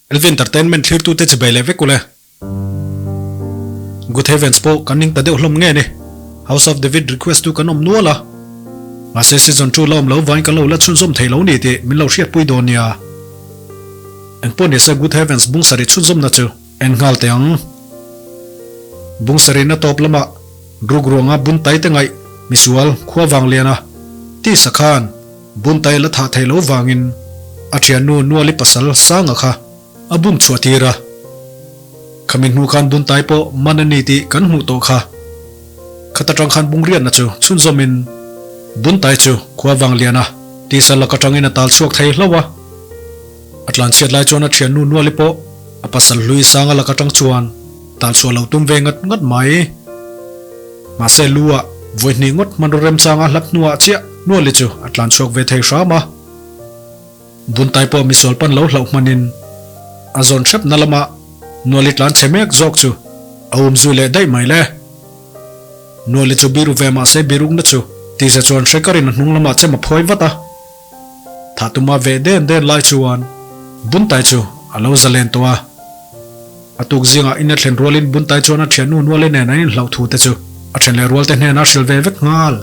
LV Entertainment thlirtute chibai leh vek ule. Good Heavens pawh kan ning ta deuh hlawm nge ni. House of David request tu kan awm nual a. Mahse season 2 la awm lo vain kan lo la chhunzawm thei lo ni tih min lo hriatpui dawn nia. Engpawh nise Good Heavens bung sarih chhunzawmna chu en nghal teh ang. Bung sarihna tawp lamah ruk ruanga bun tai te ngaih misual khua vang lian a tisa khan bun tai la thah thei lo vangin a thiannu Nuali pasal Sanga kha a bum chhuah tir a. Khami hnu khan bun tai pawh man a ni tih kan hmuh tawh kha. Khat atang khan bung riatna chu chhunzawmin bun tai chu khua vang lian a tisa lak atangin a tal chhuak thei hlauh a. A tlanchhiat lai chuan a thiannu Nuali pawh a pasal hlui Sanga lak atang chuan tal chhuah lo tum ve ngat ngat mai. Mahse lu ah vawi hnih ngawt hmanraw remchanga hlap hnuah chiah Nuali chu a tlan chhuak ve thei hram a. Buntai pawh misual pan lo hlauh hmanin a zawn hrepna lamah Nuali tlan chhe mek zawk chu a um zui leh daih mai le. Nuali chu biru ve mahse birukna chu tisa chuan hre karin a hnung lamah chem a phawi vat a. Thah tuma ve den den lai chuan Buntai chu a lo zalen tawh a. A tuk zingah in a thlen rualin Buntai chuan a thiannu Nuali nen an inhlauh thu te chu a then leh rualte hnenah a hrilh ve vek nghal.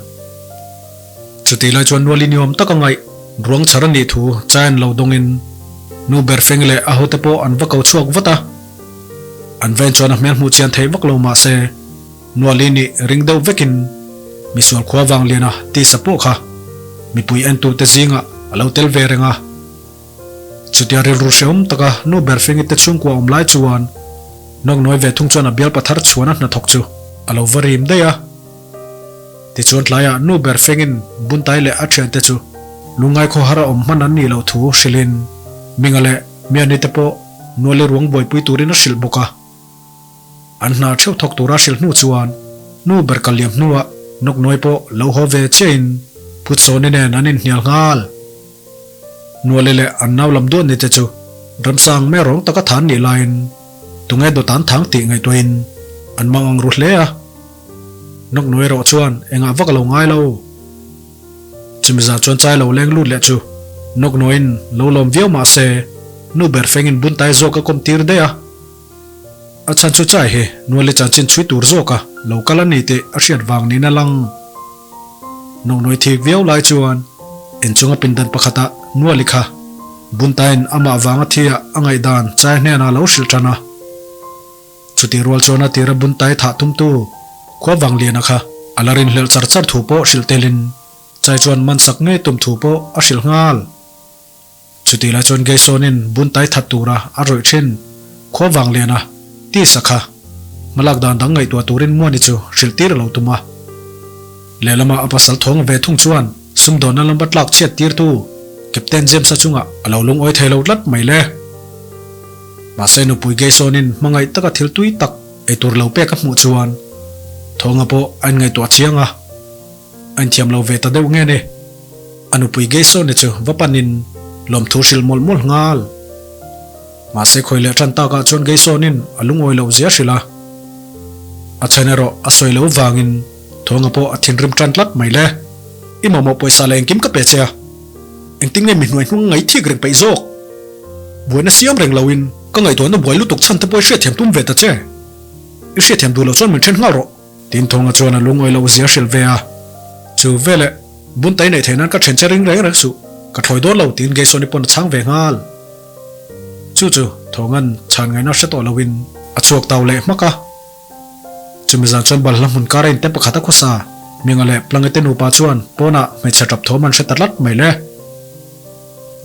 Chutih lai chuan Nuali ni awm tak a ngaih ruang chhar a nih thu Chai an lo dawngin nu ber feng leh a hote pawh an va ko chhuak vat a. An ven chuan a hmel hmuh chian thei vak lo mahse Nuali nih ring deuh vekin misual khua vang liana tisa pawh kha mipui entute zingah a lo tel ve reng a. Chutia rilru hrehawm taka nu ber fengite chhungkua awm lai chuan Nawknawi ve thung chuan a bialpa thar chhuan a hnathawk chu a lo va rim daih a. Tichuan tlaiah nu ber fengin Buntai leh a thiante chu lungngai khawhar a awm hman an nih loh thu hrilhin Minga leh Mianite pawh Nuali ruang buaipui turin a hrilh bawk a. An hna theuh thawk tura hrilh hnu chuan nu ber kal liam hnuah Nawknawi pawh lo haw ve chiahin Phutsawni nen an inhnial nghal. Nuali leh an nau lam duat nite chu ramsang meh rawng taka than nih laiin tunge dawt an thang tih ngaihtuahin an mang ang ru hle a. Nawknawi erawh chuan engah vak a lo ngai lo. Chumi zan chuan chai lo leng lut leh chu Nawknawiin lo lawm viau mah se nu ber fengin buntai zawk a kawm tir daih a. A chhan chu chai hi Nuali chanchin chhui tur zawka lo kal a ni tih a hriat vang niin a lang. Nawknawi thik viau lai chuan inchunga pindan pakhatah Nuali kha Buntaiin amah vanga thi ah a ngaihdan chai hnenah a lo hrilh tan a. Chutih rual chuan a tira Buntai thah tumtu khua Vangliana kha a la rinhlelh char char thu pawh hrilh telin chai chuan man sak ngei tum thu pawh a hrilh nghal. Chutih lai chuan Geisawnin Buntai that tura a rawih thin khua Vangliana tisa kha hmalak dan dang ngaihtuah turin Muani chu hrilh tir a lo tum a. Lehlamah a pasal thawng ve thung chuan sumdawnna lamba tlak chhiat tirtu Captain James-a chungah a lo lungawi thei lo tlat mai le. Mahse nupui Geisawnin hmangaih taka thil tui tak ei tur lo pek a hmuh chuan Thawnga pawh a inngaihtuah chiang a, a inthiam lo ve ta deuh nge ni. A nupui Geisawni chu va panin lawmthu hrilh mawlh mawlh nghal. Mahse khawi leh tan takah chuan Geisawnin a lungawi loh zia hrilh a, a chhan erawh a sawi lo vangin Thawnga pawh a thinrim tan tlat mai le. I mamawh pawisa leh engkim ka pe che a, engtin nge mi hnuai hnung ngai thik reng peih zawk? Buaina siam reng loin ka ngaihtuahna buai lutuk chhan te pawh i hriatthiam tum ve ta che. I hriatthiam duh loh chuan min then nghal rawh. Tin Thawnga chuan a lungawi loh zia hrilh ve a, Chu veleh buntai neih theih nan ka then che ring reng reng suh, ka thawi dawn lo tiin Geisawni pawn a chhang ve nghal. Chu chu Thawnga'n chhan ngaihna hre tawh loin a chhuak tau leh hmak a. Chumi zan chuan balhla hmun kara inte pakhat a khawsa. Minga leh Plangete nupa chuan pawnah hmeichhe tap thawm an hre ta tlat mai le.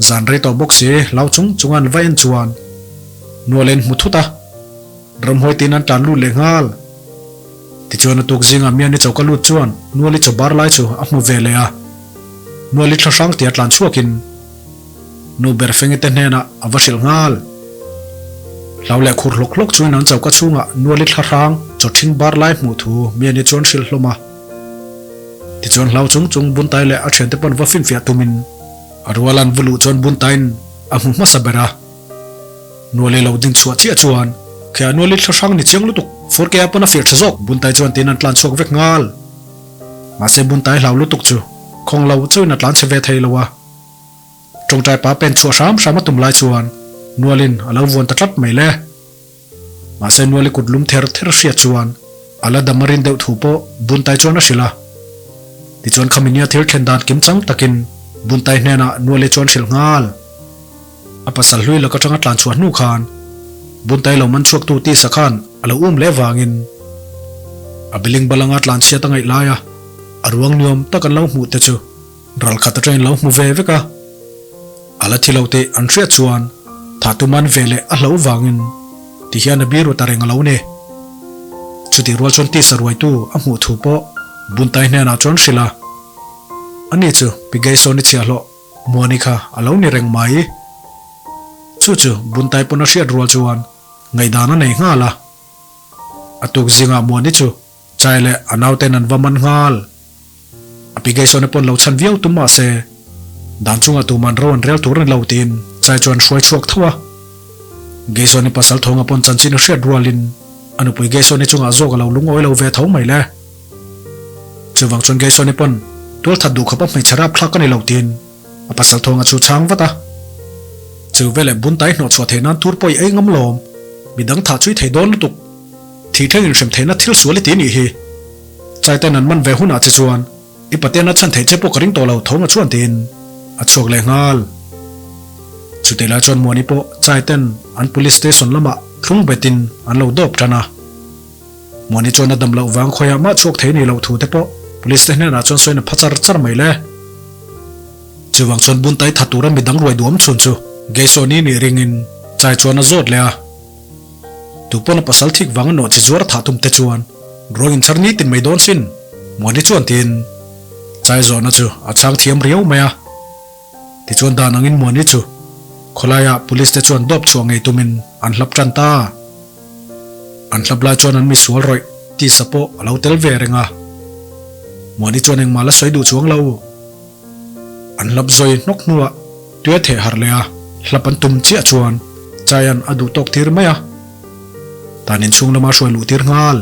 Zan rei tawh bawk si lau chung chung an va en chuan Nualen hmu thut a, ramhuai tiin an tlan lut leh nghal. Tichuan a tuk zingah Miani choka lut chuan Nuali chaw bar lai chu a hmu ve leh a. Nuali thla hrang tia tlan chhuakin Nu ber Fengite hnenah a va hrilh nghal. Hlau leh khur hlawk hlawk chuin an choka chhungah Nuali thla hrang chaw ṭhing bar lai hmuh thu Miani chuan hrilh hlawm a. Tichuan hlau chung chung Buntai leh a ṭhiante pawn va finfiah tumin a rual an va luh chuan Buntaiin a hmu hmasa ber a. Nuali lo ding chhuah chiah chuan Khia Nuali thla hrang ni chiang lutuk, Furkea pawn a fiah ṭha zawk, Buntai chuan tiin an tlan chhuak vek nghal. Mahse Buntai hlau lutuk chu khawng lo chauhin a tlan chhe ve thei lo a. Tawngtai pa pen chhuah hram hram a tum lai chuan Nualin a lo vuan ta tlat mai le. Mahse Nuali kut lum ther ther hriat chuan a la dam a rin deuh thu pawh Buntai chuan a hrilh a. Tichuan khami nia thil thlen dan kim chang takin Buntai hnenah Nuali chuan hrilh nghal. A pasal hlui lak atanga tlan chhuah hnu khan Buntai lo man chhuaktu tisa khan a lo um leh vangin a biling balanga tlan chhiat a ngaih laia a ruang niawm tak an lo hmuh te chu ral khat atangin lo hmu ve vek a. A la thi lo tih an hriat chuan tha tuman ve leh a hlo vangin ti hian a biru ta reng a lo ni. Chutih rual chuan tisa ruaitu a hmuh thu pawh Buntai hnenah chuan hrilh a, Ani chu Pi Gayson-i chhiahhlawh Muani kha a lo ni reng mai. Chu chu Buntai pawn a hriat rual chuan ngaihdan a nei nghal a. A tuk zingah Muani chu Chai leh a nauten an va man nghal. A pi Gayson-a pawn lo chhan viau tum mahse, dan chungah tuman ro an rel tur a ni lo tiin Chai chuan hruai chhuak tho a. Gayson-i pasal thawnga pawn chanchin a hriat rualin a nupui Gayson-i chungah zawk a lo lungawi lo ve tho mai le. Chuvang chuan Gayson-i pawn tual that duh khawpa hmeichhe rap thlak a ni lo tiin a pasal thawnga chu chhang vat a. Chu veleh buntai hnawh chhuah theih nan tur pawh i ei ngam lawm, midang thah chui thei dawn lutuk. Thih thleng inhrem theihna thil sual i ti nih hi. Chaiten an man ve hunah che chuan i paten a chhan theih che pawh ka ring tawh lo tho nga chuan tiin a chhuak leh nghal. Chutih lai chuan Muani pawh Chaiten an police station lamah thlung betin an lo dawp tan a. Muani chuan a dam loh vang khawiah mah chhuak thei ni loh thu te pawh police te hnenah chuan sawiin a pha char char mai le. Chuvang chuan buntai tha tura midang ruai duam chhun chu Geisawni nih ringin Chai chuan a zawt leh a. Tu pawn a pasal thik vang a nawh chi zuar a thah tum te chuan ruang in chhar nitin mai dawn sin, Muani chuan tiin Chai zawhna chu a chhang thiam riau mai a. Tichuan dan angin Muani chu khawlaiah police te chuan dawp chhuah ngei tumin an hlap tan ta. An hlap lai chuan an misual rawih tisa pawh a lo tel ve reng a. Muani chuan engmah la sawi duh chuang lo. An hlap zawi hnawk hnuah tui a theh harh leh a, hlap an tum chiah chuan Chaian a duh tawk tir mai a, tan inchhung lama hruai luh tir nghal.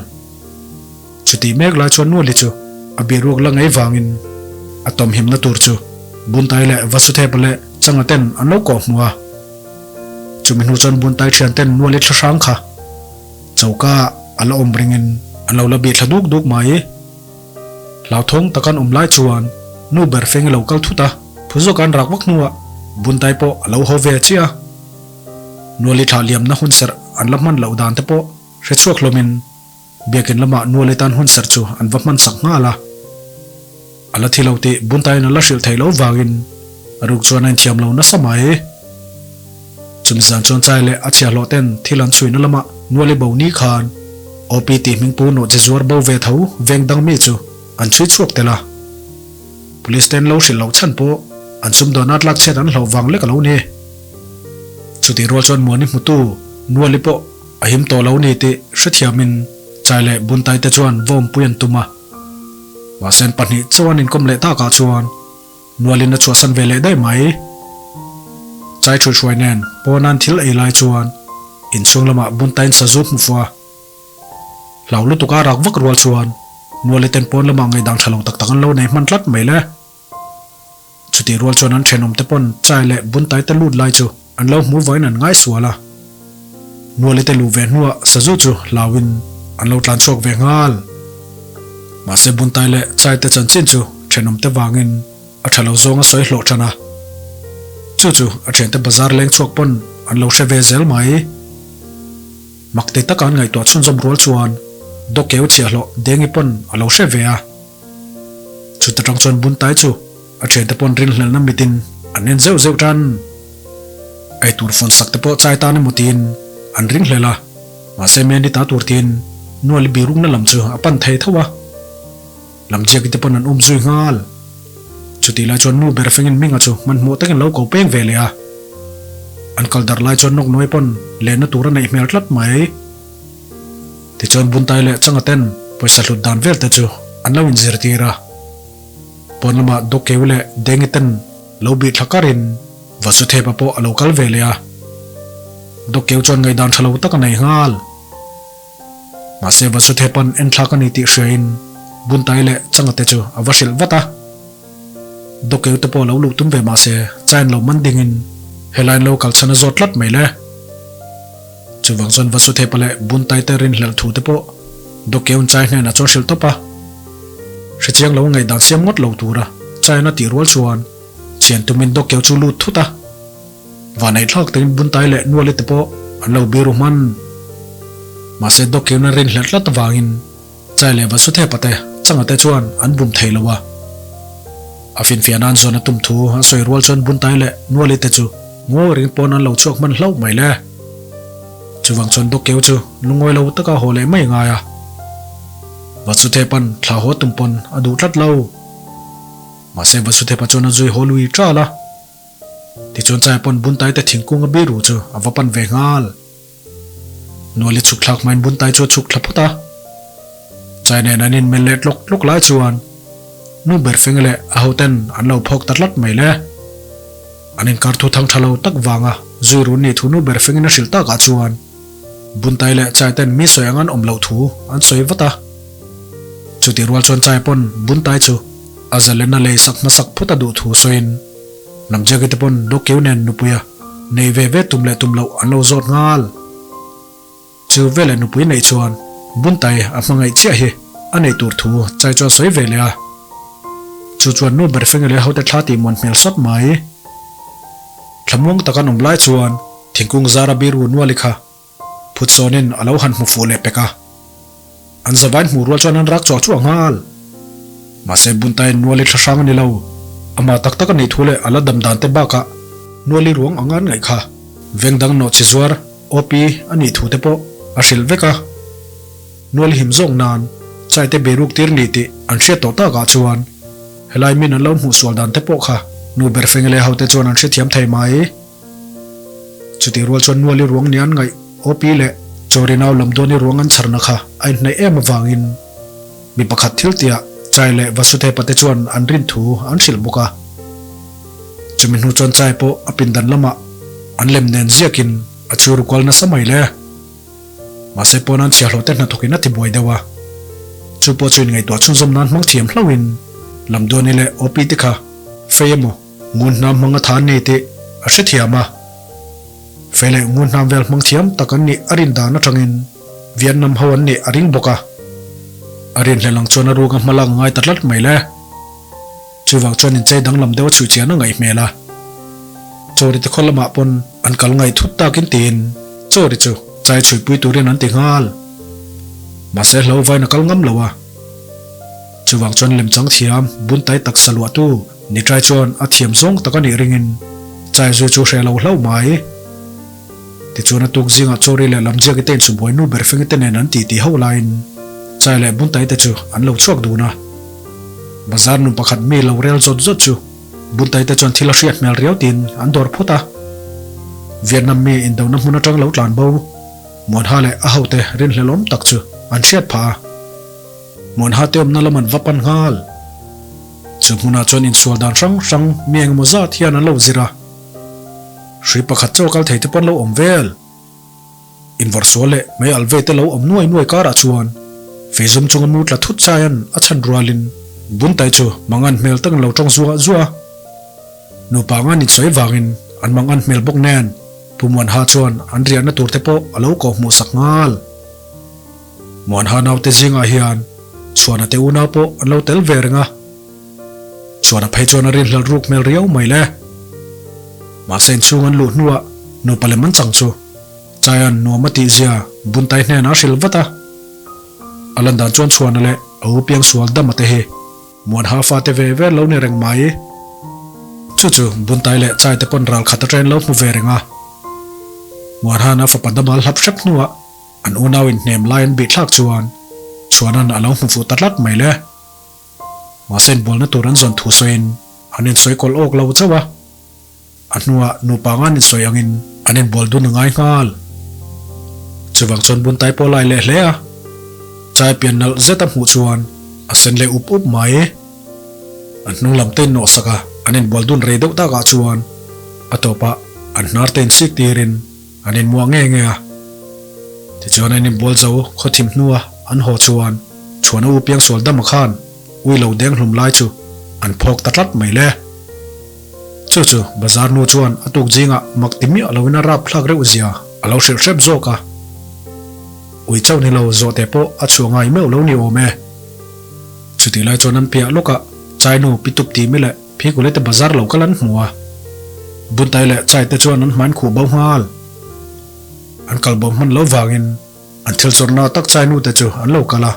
Chutih mek lai chuan Nuali chu a biaruak la ngei vangin a tawmhimna tur chu Buntai leh Vasuthepa leh Changa ten an lo kawh hmu a. Chumi hnu chuan Buntai thian ten Nuali thla hrang kha choka a la awm ringin an lo la bih thla duk duk mai. Hlauthawng tak an awm lai chuan nu ber feng i lo kal thut a, phu zawk an rak vak hnuah Buntai pawh a lo haw ve chiah a. Nuali thlah liamna hun serh an la hman loh dan te pawh hre chhuak hlawmin biakin lamah Nuali tan hun serh chu an va hman sak nghal a. A la thi lo tih Buntaiin a la hrilh theih loh vangin a ruk chuan a inthiam lo nasa mai. Chumi zan chuan Chai leh a chhiahhlawh ten thil an chhuina lamah Nuali bo ni khan OP tih hmingpu nawh che zuar bo ve tho veng dang mi chu an chhui chhuak tel a. Police ten lo hrilh loh chhan pawh an sumdawn a tlak chhiat an hlauh vang lek a lo ni. Chutih rual chuan Muani hmutu Nuali pawh a him tawh lo ni tih hrethiamin Chai leh Buntai te chuan vawmpui an tum a. Mahse an pahnih chuan inkawm leh takah chuan Nualin a chhuahsan ve leh daih mai. Chai ṭhuihhruai nen pawnan thil ei lai chuan inchhung lamah buntain sazu hmu fua. Hlau lutuk a rak vak rual chuan Nuali ten pawn lamah ngaidang ṭha lo tak tak an lo nei hman tlat mai le. Chutih rual chuan an ṭhenawm te pawn chai leh buntai te lut lai chu an lo hmu vawiin an ngaisual a. Nuali te luh ve hnuah sazu chu hlauin an lo tlan chhuak ve nghal. Mahse Buntai leh Chai te chanchin chu thenawm te vangin a tha lo zawng a sawi hlawh tan a. Chu chu a thiante bazar leng chhuak pawn an lo hre ve zel mai. Mak ti taka an ngaihtuah chhunzawm rual chuan Dawkeu chhiahhlawh Dengi pawn a lo hre ve a. Chuta tang chuan Buntai chu a thiante pawn rinhlelhna mitin an en zeuh zeuh tan. Eitur fawn sak te pawh chai tan emaw tiin an ringhlel a, mahse Mandy ta tur tiin Nuali birukna lam chu a pan thei tho a. Lamziaki te pawn an um zui nghal. Chutih lai chuan nu ber fengin Minga chu hmanhmawh takin lo ko peng ve leh a. An kal darh lai chuan nawk nuai pawn lenna tur a neih hmel tlat mai. Tichuan Buntai leh Changa ten pawisa hlut dan vel te chu an lo inzirtir a. Pawn lamah Dawkeu leh Dengi ten lo bih thla karin Vasuthepa pawh a lo kal ve leh a. Dawkeu chuan ngaihdan tha lo tak a nei nghal. Mahse Vasuthepa'n enthlak a ni tih hriain Buntai leh Changa te chu a va hrilh vat a. Dawkeu te pawh lo luh tum ve mahse Chain lo man dingin. Helai an lo kal chhan a zawt tlat mai le. Chuvang chuan Vasuthepa leh Buntaite rinhlelh thu te pawh Dokeun Chai hnenah chuan hrilh tawp a. Hrechiang lo ngaihdan siam ngawt lo tura Chaian a tih rual chuan chian tumin Dokeu chu lut thut a. Vaneihthlak takin Buntai leh Nuali te pawh an lo biru hman. Mahse Dokeun a rinhlelh tlat avangin Chai leh Vasuthepa te changa te chuan an bum thei lo a. A finfiah nan zawn a tum thu a sawi rual chuan Buntai leh Nuali te chu ngawi ring pawn an lo chhuak hman hlauh mai le. Chuvang chuan Dawkkeu chu lungawi lo taka haw leh mai ngai a. Vasuthepa'n thla haw tum pawn a duh tlat lo. Mahse Vasuthepa chuan a zui haw lui ṭal a. Tichuan Chai pawn Buntai te thingkung a biru chu a va pan ve nghal. Nuali chhuk thlak hmain Buntai chu a chhuk thla phawt a. Chai nen an inmel leh tlawk tlawk lai chuan nu ber feng leh a hoten an lo phawk ta tlat mai le. An inkar thu thang tha lo tak vanga zui run nih thu nu ber fengin a hrilh takah chuan Buntai leh Chai ten mi sawi ang an awm loh thu an sawi vat a. Chutih rual chuan Chai pawn Buntai chu a zalena lei sak hmasak phawt a duh thu sawiin Lamziaki te pawn Dawkeu nen nupuia nei ve ve tum leh tum loh an lo zawt nghal. Chu veleh nupui neih chuan Buntai a hmangaih chiah hi a neih tur thu Chai chuan sawi ve leh a. Chu chuan nu ber feng leh hote thla tih muan hmel sawt mai. Thlamuang tak an awm lai chuan thingkung zara biru nuali kha Phut sawnin a lo han hmu fuh leh pek a. An zavain hmuh rual chuan an rak chuah chuah nghal. Mahse Buntai Nuali thla hrang a ni lo. Amah tak tak a nih thu leh a la dam dan te bakah Nuali ruang anga an ngaih kha. Veng dang nawh chi zuar, OP, a nih thu te pawh a hrilh vek a. Nuali him zawk nan Chaite beiruk tir ni tih an hriat tawh takah chuan helai min an lo hmuh sual dan te pawh kha nu ber feng leh hote chuan an hrethiam thei mai. Chutih rual chuan Nuali ruang nia an ngaih OP leh Chawri nau lam duani ruang an chharna kha a inhnaih em avangin mi pakhat thil tiah Chai leh Vasuthepa te chuan an rin thu an hrilh bawk a. Chumi hnu chuan Chai pawh a pindan lamah an lem nen ziakin a chhur kual nasa mai le. Mahse pawn an chhiahhlawh te hnathawkin a tibuai deuh a. Chu pawh chu inngaihtuah chhunzawm nan hmang thiam hlauhin lam duani leh OP te kha fei emaw, Ngun hnam hmang a tha an ni tih a hrethiam a. Fei leh ngun hnam vel hmang thiam tak an nih a rin dan atangin Vietnam ho an nih a ring bawk a. A rinhlelh ang chuan a ruk a hma lak ngai ta tlat mai le. Chuvang chuan inchei danglam deuh a chhuih chian a ngaih hmel a. Chawri te khaw lamah pawn an kal ngaih thut takin tiin Chawri chu chai chhuihpui turin an ti nghal. Mahse hlo vain a kal ngam lo a. Chuvang chuan lemchang thiam buntai taksa luahtu Nitrai chuan a thiam zawng tak a nih ringin chai zui chu hre lo hlauh mai. Tichuan a tuk zingah Chawri leh Lamziaki te insubuai nu ber Fengi te nen an titi ho laiin chai leh Buntai te chu an lo chhuak dun a. Bazar nu pakhat mi lo rel zawt zawt chu Buntai te chuan thil a hriat hmel riau tiin an dawr phawt a. Vietnam mi indona hmun atang lo tlan bo Muanha leh a hote rinhlelawm tak chu an hriat phah a. Muanha te awmna lam an va pan nghal. Chu hmunah chuan insual dan hrang hrang mi engemaw zat hian an lo zir a. Hrui pakhat chaw kal thei te pawn lo awm vel. Invawrh sual leh mei alh ve te lo awm nuai nuai karah chuan feizum chunga mu tla thut chaian a chhan rualin Buntai chu mangan hmel takin lo tawng zuah zuah a. Nupa anga insawi vangin an mangan hmel bawk nen Pu Muanha chuan an riahna tur te pawh a lo kawh hmuh sak nghal. Muanha naute zingah hian Chhuana te unau pawh an lo tel ve reng a. Chhuana phei chuan a rinhlelh ruk hmel riau mai le. Mahse inchhung an luh hnuah nupa lem an chang chu Chaia'n nuam a tih zia Buntai hnenah a hrilh vat a. A lan dan chuan Chhuana leh a u piangsual Dama te hi Muanha fate ve ve lo ni reng mai. Chu chu Buntai leh Chai te pawn ral khat atangin lo hmu ve reng a. Muanha'n a fapa Dama a hlap hrep hnuah An unau inhnem lai an bih thlak chuan Chhuana'n a lo hmu fuh ta tlat mai le. Mahse inbualna tur an zawn thu sawiin an insawi kawlh awk lo chauh a. A hnuah nupa anga an insawi angin an inbual dun a ngai nghal. Chuvang chuan Buntai pawh a lai leh hle a. Chai pian nalh zet a hmuh chuan a sen leh up up mai. An hnung lam te innawh sak a, an inbual dun rei deuh takah chuan a tawpah an hnar te insik tirin An inmuah nge nge a. Tichuan an inbual zo khaw thim hnua an haw chuan Chhuana u piangsual dama khan ui lo deng hlum lai chu an phawk ta tlat mai le. Chu chu bazar nu chuan a tuk zingah mak ti miah loin a rap thlak reuh zia a lo hrilh hrep zawk a. Ui chauh ni lo zawhte pawh a chhuah ngai meuh lo ni awm e. Chutih lai chuan an piah lawkah Chai nu pi tup timi leh Phikule te bazar lo kal an hmu a. Buntai leh Chai te chuan an hmain khuh bo nghal. An kal bo hman lo vangin an thil zawrhna tak Chai nu te chu an lo kal a.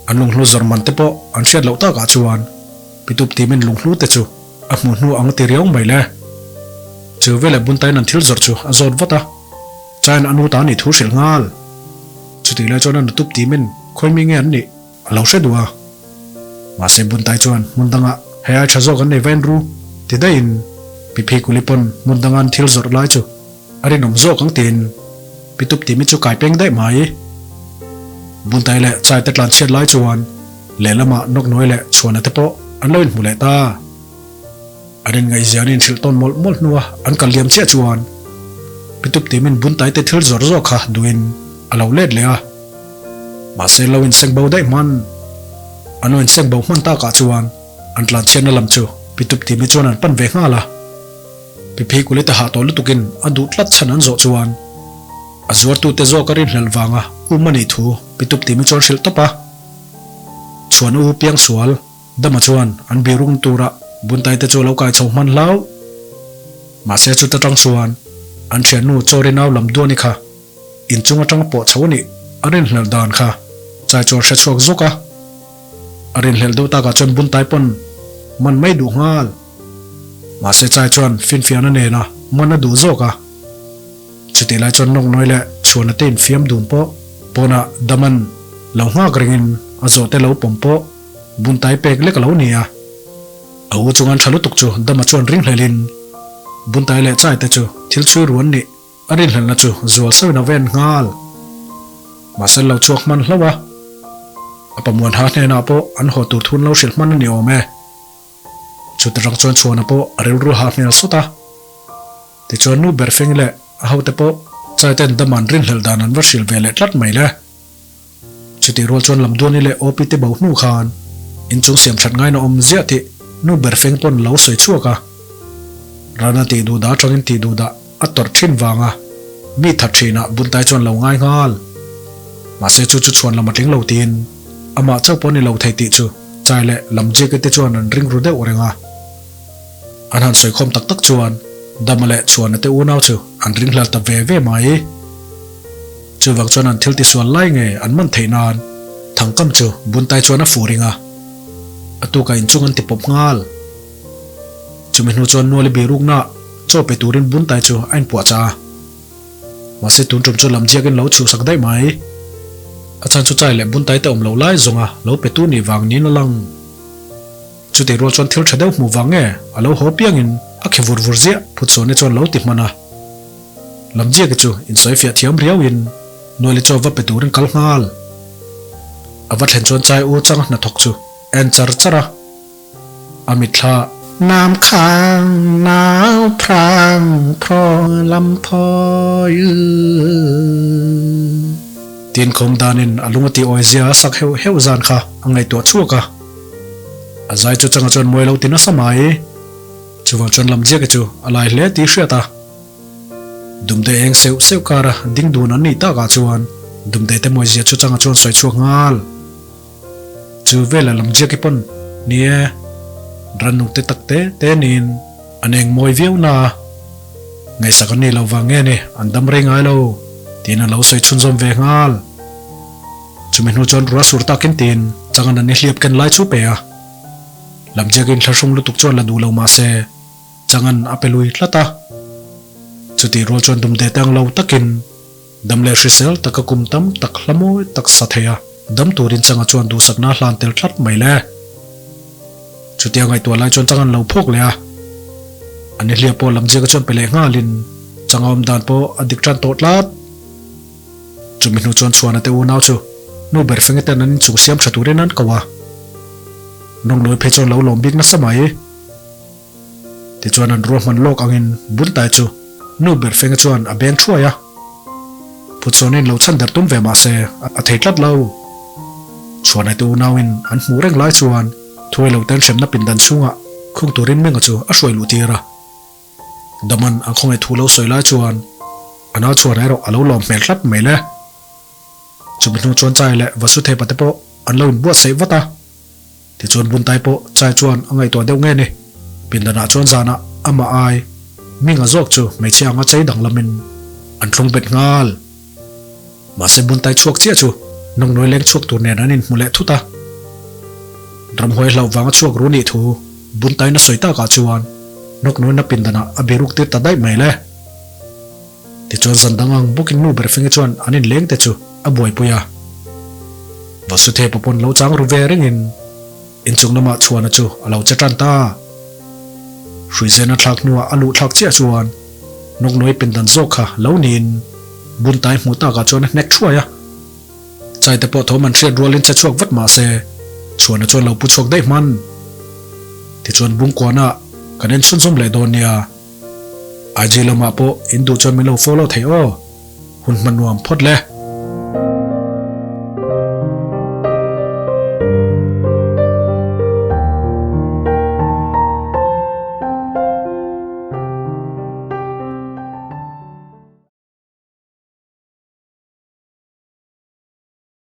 An lunghlu zawrh man te pawh an hriat loh takah chuan pi tup timin lunghlu te chu a hmuh hnu ang ti riau mai le. Chu veleh Buntaiin an thil zawrh chu a zawt vat a. Chaiin a nu ta nih thu hrilh nghal. Chutih lai chuan a nutup timin khawi mi nge an nih a lo hre duh a. Mahse Buntai chuan hmun dangah hei ai tha zawk an nei vain ru ti daihin Pi Phikuli pawn hmun danga an thil zawrh lai chu a rinawm zawk ang tiin Pi Tup timi chu kai peng daih mai. Buntai leh Chai te tlan chhiat lai chuan lehlamah Nawknawi leh Chhuana te pawh an lo inhmu leh ta. An inngaihzia an inhrilh tawn mawlh mawlh hnua an kal liam chiah chuan Pitup timin Buntai te thil zawrh zawk kha duhin a lo let leh a. Mahse lo inseng bo daih hman. An lo inseng bo hman takah chuan an tlanchhiatna lam chu Pitup timi chuan an pan ve nghal a. Piphei kulete hah tawh lutukin a duh tlat chhan an zawh chuan a zuartute zawk a rinhlelh vanga um a nih thu Pitup timi chuan hrilh tawp a. Chhuan u piangsual. Dama chuan an birung tura buntai te chu a lo kai chho hman hlau. Mahse chuta tang chuan an thiannu Chawri nau lam duani kha inchung atang pawh chho a nih a rinhlelh dan kha chai chuan hre chhuak zawk a. A rinhlelh deuh takah chuan buntai pawn man mai duh nghal. Mahse chai chuan finfiahna nena man a duh zawk a. Chutih lai chuan Nawknawi leh Chhuana te infiam dun pawh pawnah Daman lo nghak ringin a zawhte lo pawm pawh Buntai pek lek a lo ni a, a u chungan tha lutuk chu Dama chuan ringhlelin Buntai leh Chai te chu thil chhui ru an nih a rinhlelhna chu zual sawiin a ven nghal. Mahse lo chhuak hman hlauh a, a pamuan ha hnenah pawh an haw tur thun lo hrilh hman a ni awm e. Chuti rang chuan Chhuana pawh a rilru hah hmel sawt a. Tichuan nu ber feng leh a hote pawh Chai ten Dama'n rinhlelh dan an va hrilh ve leh tlat mai le. Chutih rual chuan Lamduani leh Opi te bo hnu khan inchung siam that ngaina awm ziah tih nu ber feng pawn lo sawi chhuak a. Rana tih duh dah atangin tih duh dah a tawrh thin vanga mi that thinah Buntai chuan lo ngai nghal. Mahse chu chu chhuan lam a tling lo tiin amah chauh pawh ni lo thei tih chu Chai leh Lamjiaki te chuan an ring ru deuh reng a. An han sawi khawm tak tak chuan Dama leh Chhuana te unau chu an ring hlal ta ve ve mai. Chuvang chuan an thil tisual lai nge an man theih nan Thangkam chu Buntai chuan a fu ring a, a tukah inchung an ti pawp nghal. Chumi hnu chuan Nuali birukna chaw pe turin Buntai chu a inpuahchah a. Mahse tun tum chu lamziakin lo chhuhsak daih mai. A chhan chu chai leh Buntai te awm loh lai zawnga lo pe tu nih vang niin a lang. Chutih rual chuan thil tha deuh hmuh vang nge a lo haw piangin a khe vur vur ziah Phutsawnni chuan lo ti hman a. Lamziaki chu insawifiah thiam riauin Nuali chu a va pe turin kal nghal. A va thlen chuan Chai u changa hnathawk chu a en char char a, a mitthla. Nam khang nau phrang thaw lam thawi u. Tin khawm danin a lung a tih awi zia a sak heuh heuh zan kha a ngaihtuah chhuak a. A zai chu changa chuan mawi lo ti nasa mai. Chuvang chuan Lamziaki chu a lai hle tih hriat a. Dumde eng seuh seuh kara ding dun an nih takah chuan Dumde te mawizia chu changa chuan sawi chhuak nghal. Chu velah Lamziaki pawn ni e, rannung te tak te te niin an eng mawi viau na a, ngaihsak an nih loh vang nge ni an dam rei ngai lo tiin a lo sawi chhunzawm ve nghal. Chumi hnu chuan ruah sur takin tiin changan an i hliap ken lai chu pe a. Lamziakin thlahrung lutuk chuan la duh lo mahse, Changan a pe lui tlat a. Chutih rual chuan dumde te ang lo takin dam leh hrisel taka kum tam tak hla mawi tak sa thei a, dam turin Changa chuan duhsakna a hlan tel tlat mai le. Chutia ngaihtuah lai chuan Changan lo phawk leh a. A nihliah pawh Lamziaka chuan pe leh nghalin Changa awm dan pawh a dik tan tawh tlat. Chumi hnu chuan Chhuana te unau chu nu ber fenge ten an inchung siam tha turin an ko a. Nawnglawi phei chuan lo lawm bik nasa mai. Tichuan an ruahman lawk angin Buntai chu nu ber fenge chuan a beng thuai a. Phutsawn in lo chhan der tum ve mah se a thei tlat lo. Chhuana te unauin an hmuh reng lai chuan thuai lo ten hremna pindan chhungah. Khung turin Menga chu a hruai luh tir a. Daman an khawngaih thu lo sawi lai chuan a nau chhuan erawh a lo lawm hmel tlat mai le. Chumi hnu chuan Chai leh Vasuthepa te pawh an lo inbuatsaih vat a. Tichuan Buntai pawh Chai chuan a ngaihtuah deuh nge ni. Pindanah chuan zanah amah ai Minga zawk chu hmeichhia anga chei danglamin an thlung bet nghal. Mahse Buntai chhuak chiah chu Nongnuai leng chhuak tur nen an inhmu leh thut a. Ramhuai hlauh vanga chhuak ru nih thu Buntai na sawi takah chuan Nongnuaina pindanah a biruk tir ta daih mai le. Tichuan zan dang ang bawkin nu ber Fingi chuan an inleng te chu a buaipui a. Vasuthepa pawn lo chang ru ve rengin inchung lamah chhuana chu a lo che tan ta. Hruizena thlak hnuah a luh thlak chiah chuan Nongnuai pindan zawk kha lo niin Buntai hmuh takah chuan a hnek thuai a. Chaite pawh thawm an hriat rualin che chhuak vat mahse chhuana chuan lo pu chhuak daih hman. Tichuan Bungkuana kan en chhunzawm leh dawn nia. IG lamah pawh in duh chuan min lo follow thei aw. Hun hma nuam phawt le.